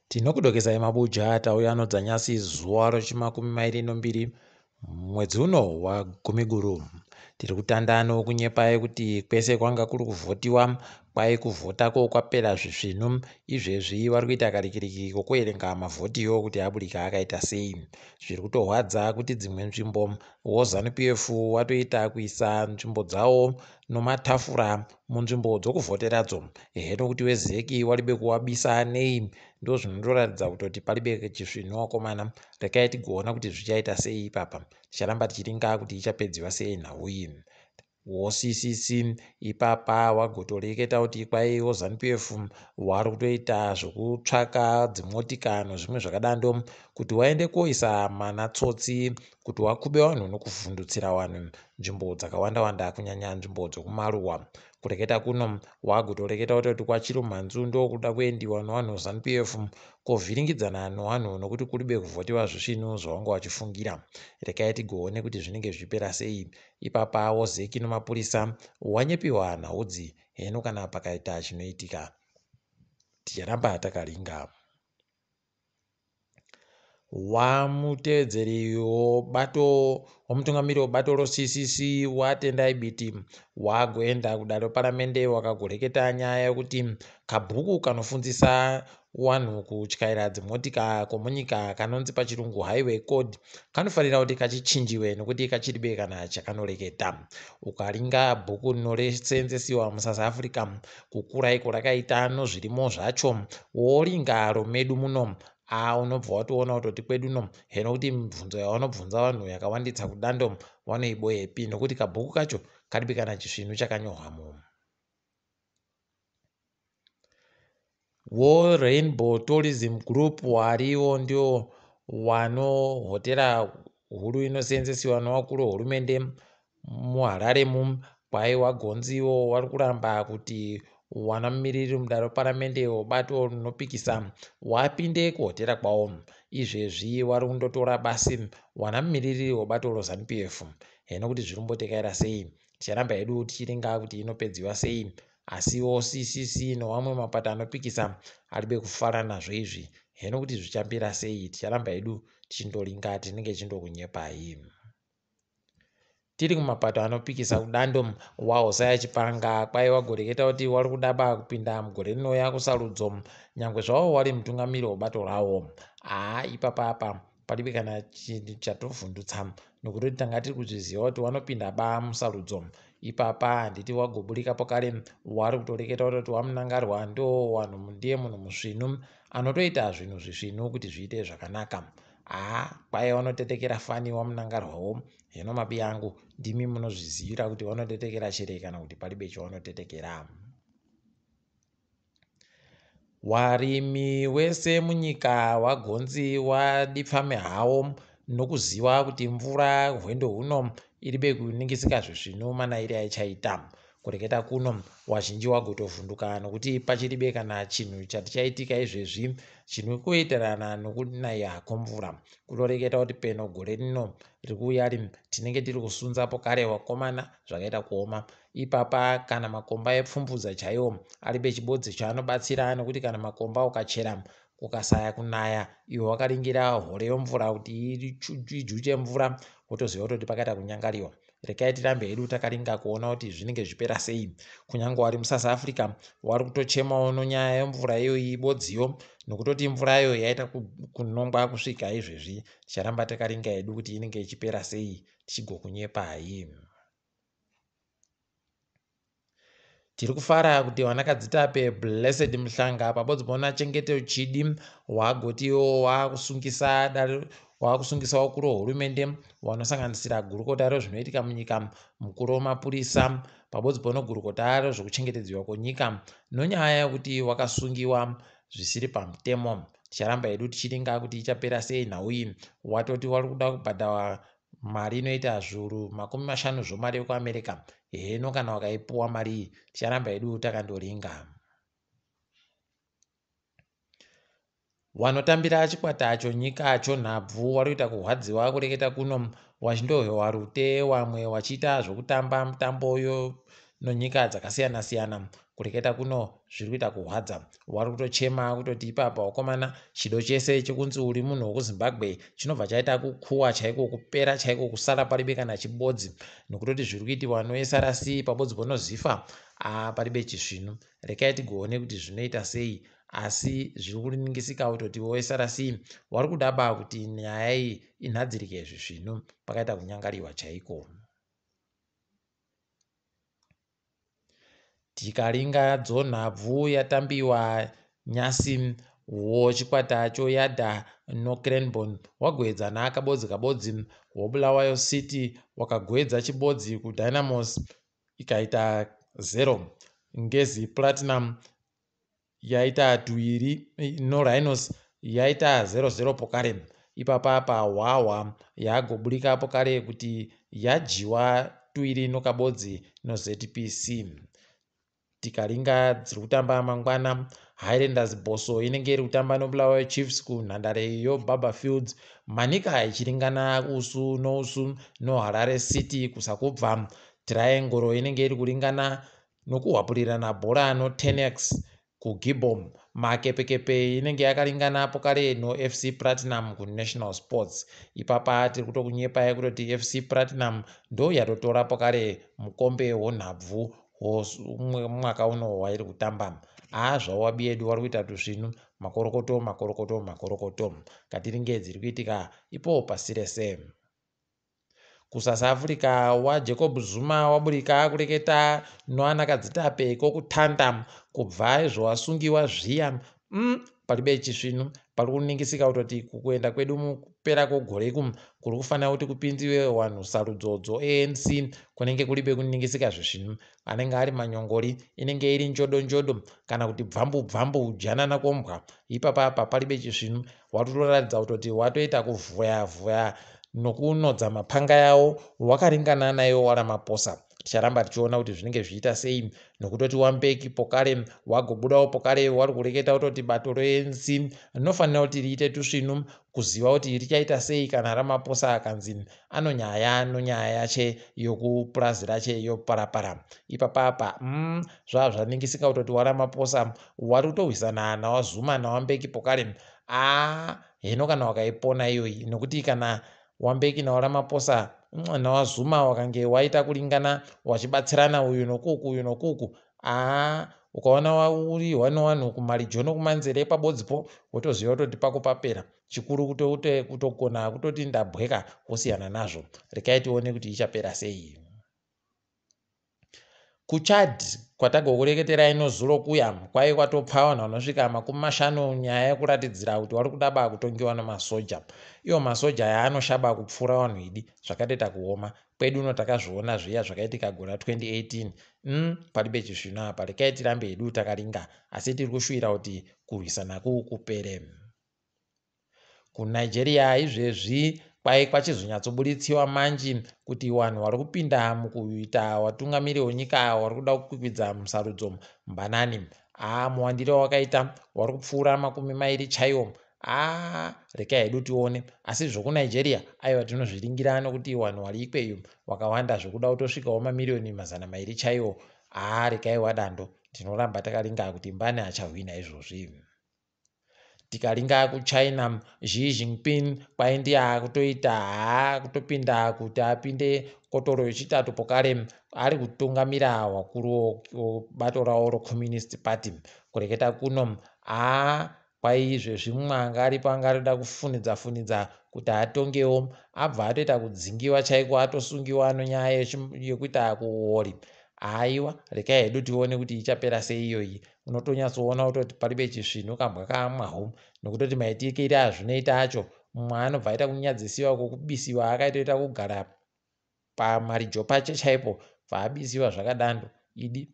Tinokudokesai mabuja tauya anodzanyasi zuva rechimakumi mairi nombiri mwedzi uno waGumiguru. Tiri kutanda nokunyepai kuti kwese kwanga kuri kuvhotiwa kwai kuvhotako kwapera zvisvinu. Izvezvi vari kuita karikiriki kokuerenga mavhotiwo kuti aburika akaita sei. Zviri kutorwadza kuti dzimwe nzvimbo woZanu PF watoita kuisa nzvimbo dzawo nomatafura munzvimbo dzokuvhoteradzo. Ehe nokuti weZEC waribe kuwabisa nei ndozvinotoratidza kutoti paribe chisvinu wakomana. Rekai tigoona kuti zvichaita sei ipapa. Ticharamba tichiringa kuti ichapedziwa sei nhau iyi. WoCCC ipapa wagotoreketa kuti kwai woZanu PF wari kutoita zvokutsvaka dzimotika nozvimwe zvakadando kuti waende koisa manatsotsi kuti wakube vanhu nokuvhundutsira vanhu nzvimbo dzakawanda wanda kunyanya nzvimbo dzokumaruwa. Kureketa kuno wagotoreketa kutoti kwaChirumhanzu ndokuda kuendiwa nevanhu veZanu PF kovhiringidzana nevanhu nokuti kuribe kuvhotiwa zvisvinu zvavanga vachifungira. Rekai tigoone kuti zvinenge zvichipera sei. Ipapa woZEC nomapurisa wanyepiwa nhaudzi heno kana pakaita chinoitika ticharamba takaringa. Wamutevedzeri webato wemutungamiri webato roCCC waTendai Biti wagoenda kudare reparamende wakagoreketa nyaya yekuti kabhuku kanofundzisa wanhu kutyaira dzimotika kwomunyika kanonzi pachirungu Highway Code kanofanira kuti kachichinjiwe nokuti kachiribe kana chakanoreketa. Ukaringa bhuku rinoseenzesiwa muSouth Africa kukura iko rakaita nozvirimo zvacho woringa romedu muno aa unobva watoona kutoti kwedu no heno kuti mibvunzo yavanobvunza vanhu yakawanditsa kudando vanoiboyepi nokuti kabhuku kacho karibe kana chisvinu chakanyorwamo. Wo Rainbow Tourism Group wariwo ndiwo wanohotera huru inoseenzesiwa nevakuru vehurumende muHarare mu kwai wagonziwo wari kuramba kuti wana mumiriri mudare reparamende webato rinopikisa wapinde kuhotera kwawo. Izvezvi wari kundotora basi wana mumiriri webato reZanu PF. Heno kuti zviri kumbotekaira sei. Ticharamba hedu tichiringa kuti inopedziwa sei. Asiwo CCC newamwe mapato anopikisa aribe kufara nazvo izvi. Heno kuti zvichapera sei. Ticharamba hedu tichindoringa tinenge tichindokunyepai. Tiri kumapato anopikisa kudando waHosea Chipanga kwai wagoreketa kuti wari kudaba kupinda mugore rinouya kusarudzo nyangwe zvawo wari mutungamiri webato rawo. Haa ipapa apa paribe kana chinhu chatovhundutsa nokutoti tanga tiri kuzviziva kuti wanopinda ba musarudzo. Ipapa handiti wagoburika pokare wari kutoreketa kutoti waMnangarwa ndo wanhu ndiye munhu musvinu anotoita zvinhu zvisvinu kuti zviite zvakanaka. Haa kwai wanotetekera fani waMnangarwawo heno mabi angu ndimi munozvizivira kuti wanotetekera chere kana kuti paribe chawanotetekera. Warimi wese munyika wagonzi wadipfame hawo nokuziwa kuti mvura hwendo huno iribe kuningisika zvisvinu manaire aichaita. Kureketa kuno wazhinji wagotovhunduka nokuti pachiribe kana chinhu chati chaitika izvezvi chinokuitirana nokunaya kwemvura. Kutoreketa kuti peno gore rino rikuuya ri tinenge tiri kusunza pokare wakomana zvakaita kuoma. Ipapa kana makomba epfumvudza chaiwo aribe chibodzi chaanobatsira nokuti kana makomba ukachera kukasaya kunaya iwe wakaringira hore yomvura kuti ijuche mvura wotoziva kutoti pakaita kunyangariwa. Rekai tirambe hedu takaringa kuona kuti zvinenge zvichipera sei. Kunyange wari muSouth Africa wari kutochemawo nonyaya yemvura iyoyi bodziyo nokutoti mvura iyo yaita kunongwa kusvika izvezvi. Ticharamba takaringa hedu kuti inenge ichipera sei tichigokunyepai. Tiri kufara kuti vanakadzitape Blessed Mhlanga pabodzi pona Chengete Chidi wagotiwo wakusungisa dare wakusungisa vakuru vehurumende vanosanganisira gurukota rezvinoitika munyika mukuru wemapurisa pabodzi pono gurukota rezvekuchengetedziwa kwenyika nonyaya yekuti wakasungiwa zvisiri pamutemo. Ticharamba hedu tichiringa kuti ichapera sei nhau iyi. Watoti wari kuda kubhadhawa mari inoita zviuru 50 zvomari yekuAmerica. Heno kana wakaipuwa mari iyi, ticharamba hedu takandoringa. Wanotambira chikwata chonyika chonhabvu wari kuita kuhwadziwa kureketa kuno wachindohwewa rute wamwe wachiita zvokutamba mutambo yo nonyika dzakasiyana siyana. Kureketa kuno zviri kuita kuhwadza. Wari kutochema kutoti ipapa wakomana chido chese chekunzi uri munhu wekuZimbabwe chinobva chaita kukuwa chaiko, kupera chaiko, kusara paribe kana chibodzi, nokutoti zviri kuitiwa noSRC pabodzi ponozifa paribe chisvinu. Rekai tigoone kuti zvinoita sei, asi zviri kuningisika kutoti SRC wari kudaba kuti nyaya iyi inhadzirike zvisvinu, pakaita kunyangariwa chaiko. Tikaringa dzonhabvu yatambiwa nyasi wochikwata choYada noCranborne wagoedzana kabodzi kabodzi, woBulawayo City wakagoedza chibodzi kuDynamos ikaita 0. Ngezi Platinum yaita tuiri noRhinos yaita 0-0 pokare. Ipapa pahwahwa yagoburika pokare kuti yadyiwa tuiri nokabodzi noZPC. Tikaringa dziri kutamba mangwana, Highlanders Bosso inenge iri kutamba noBulawayo Chiefs kunhandare yoBarbourfields, Manica ichiringana usu nousu noHarare City kusakubva. Triangle inenge iri kuringana nokuhwapurirana bhora noTenex kuGibom. Makepekepe inenge yakaringana pokare noFC Platinum kuNational Sports. Ipapa tiri kutokunyepai kutoti FC Platinum ndo yatotora pokare mukombe wonhabvu mwaka uno wairi kutamba. Zvawabi yedu wari kuita tusvinu, makorokoto makorokoto makorokoto. Katiringe dziri kuitika ipo pasi rese. KuSouth Africa waJacob Zuma waburika kureketa noanakadzitape kokutanda kubva izvo wasungiwa zviya. Paribe chisvinu, pari kuningisika kutoti kuenda kwedu mukupera kwegore kuri kufanira kuti kupindiwe vanhu sarudzo dzoANC, kunenge kuribe kuningisika zvisvinu. Anenge ari manyongori, inenge iri njodo njodo kana kuti bvambu bvambu janana kombwa. Ipapa apa paribe chisvinu, watoratidza kutoti watoita kuvhuya vhuya nokunodza mapanga yawo wakaringana naiwo waRamaphosa. Ticharamba tichiona kuti zvinenge zvichiita sei, nokutoti waMbeki pokare wagobudawo pokare wari kureketa kutoti bato reANC rinofanira kuti riite tusvinu kuziva kuti richaita sei kana Ramaphosa akanzi anonyaya nonyaya yache yokupurazi rache yoparapara. Ipapapa zvava zvaningisika kutoti waRamaphosa wari kutohwisana nawaZuma nawaMbeki pokare. Heno kana wakaipona iyoyi, nokuti kana waMbeki nawaRamaphosa nawaZuma wakange waita kuringana wachibatsirana uyu nokuku uyu nokuku, ukaona waurihwa nowanhu kumarijo nokumanzere pabodzipo wotoziva kutoti pako papera. Chikuru kutogona kutoti ndabweka wosiyana nazvo. Rekai tione kuti ichapera sei. KuChad kwatagokureketerai nozuro kuya kwai kwatopfa vanhu vanosvika 50 nyaya yekuratidzira kuti vari kudaba kutongiwa nemasoja. Iwo masoja aya anoshaba kupfuura vanhu idi, zvakatoita kuoma. Kwedu uno takazviona zviya zvakaitika gore ra2018. Paribe chisvinu apa, rekai tirambe hedu takaringa, asi tiri kushuwira kuti kurwisana kupere. KuNigeria izvezvi kwai kwachizonyatsobuditsiwa manji kuti vanhu vari kupinda mukuita watungamiri wenyika vari kuda kukwikwidza musarudzo mbanani. Muwandiro wakaita wari kupfuura 20 chaiwo. Rekai hedu tione. Asi zvokuNigeria aiwa tinozviringira nokuti vanhu vari ikweyo wakawanda zvokuda kutosvikawo mamiriyoni 200 chaiwo. Rekai wadando, tinoramba takaringa kuti mbani achahwina izvozvi. Tikaringa kuChina, Xi Jinping kwai ndiye akutoita kutopinda kuti apinde kotoro yechitatu pokare ari kutungamira wakuru bato ravo roCommunist Party. Kureketa kuno kwai izvezvi mumwe anga aripo anga arida kufunidza funidza kuti atongewo, abva atoita kudzingiwa chaiko, atosungiwa nonyaya yekuita kuori. Aiwa, rekai hedu tione kuti ichapera sei iyoyi. Unotonyatsoona kutoti paribe chisvinu kambwa kaamwahu, nokutoti maitikire azvinoita acho mumwe anobva aita kunyadzisiwa kwokubisiwa akaitoita kugara pamarijo pache chaipo paabisiwa zvakadando. Idi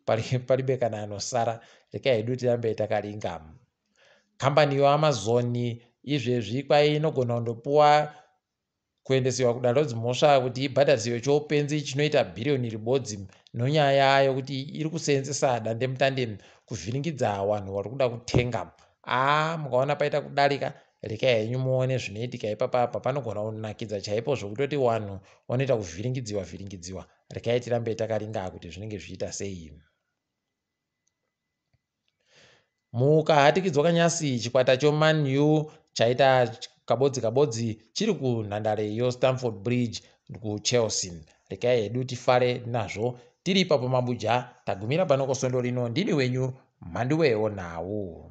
paribe kana anosara. Rekai hedu tirambe takaringa. Kambani yoAmazon izvezvi kwai inogona kundopuwa kuendesiwa kudare redzimhosva kuti ibhadharisiwe choupenzi chinoita bhiriyoni ribodzi nonyaya yokuti iri kuseenzesa dandemutande kuvhiringidza vanhu vari kuda kutenga. Mukaona paita kudarika, Rekai henyu muone zvinoitika ipapapa, panogona kunakidza chaipo zvokutoti wanhu wanoita kuvhiringidziwa vhiringidziwa. Rekai tirambe takaringa kuti zvinenge zvichiita sei. Mukahatikidzwa kanyasi, chikwata choMan U chaita kabodzi kabodzi chiri kunhandare yoStamford Bridge kuChelsea. Rekai hedu tifare nazvo tiri ipapo mabuja. Tagumira pano kosvondo rino. Ndini wenyu Mhanduwewo Nhau.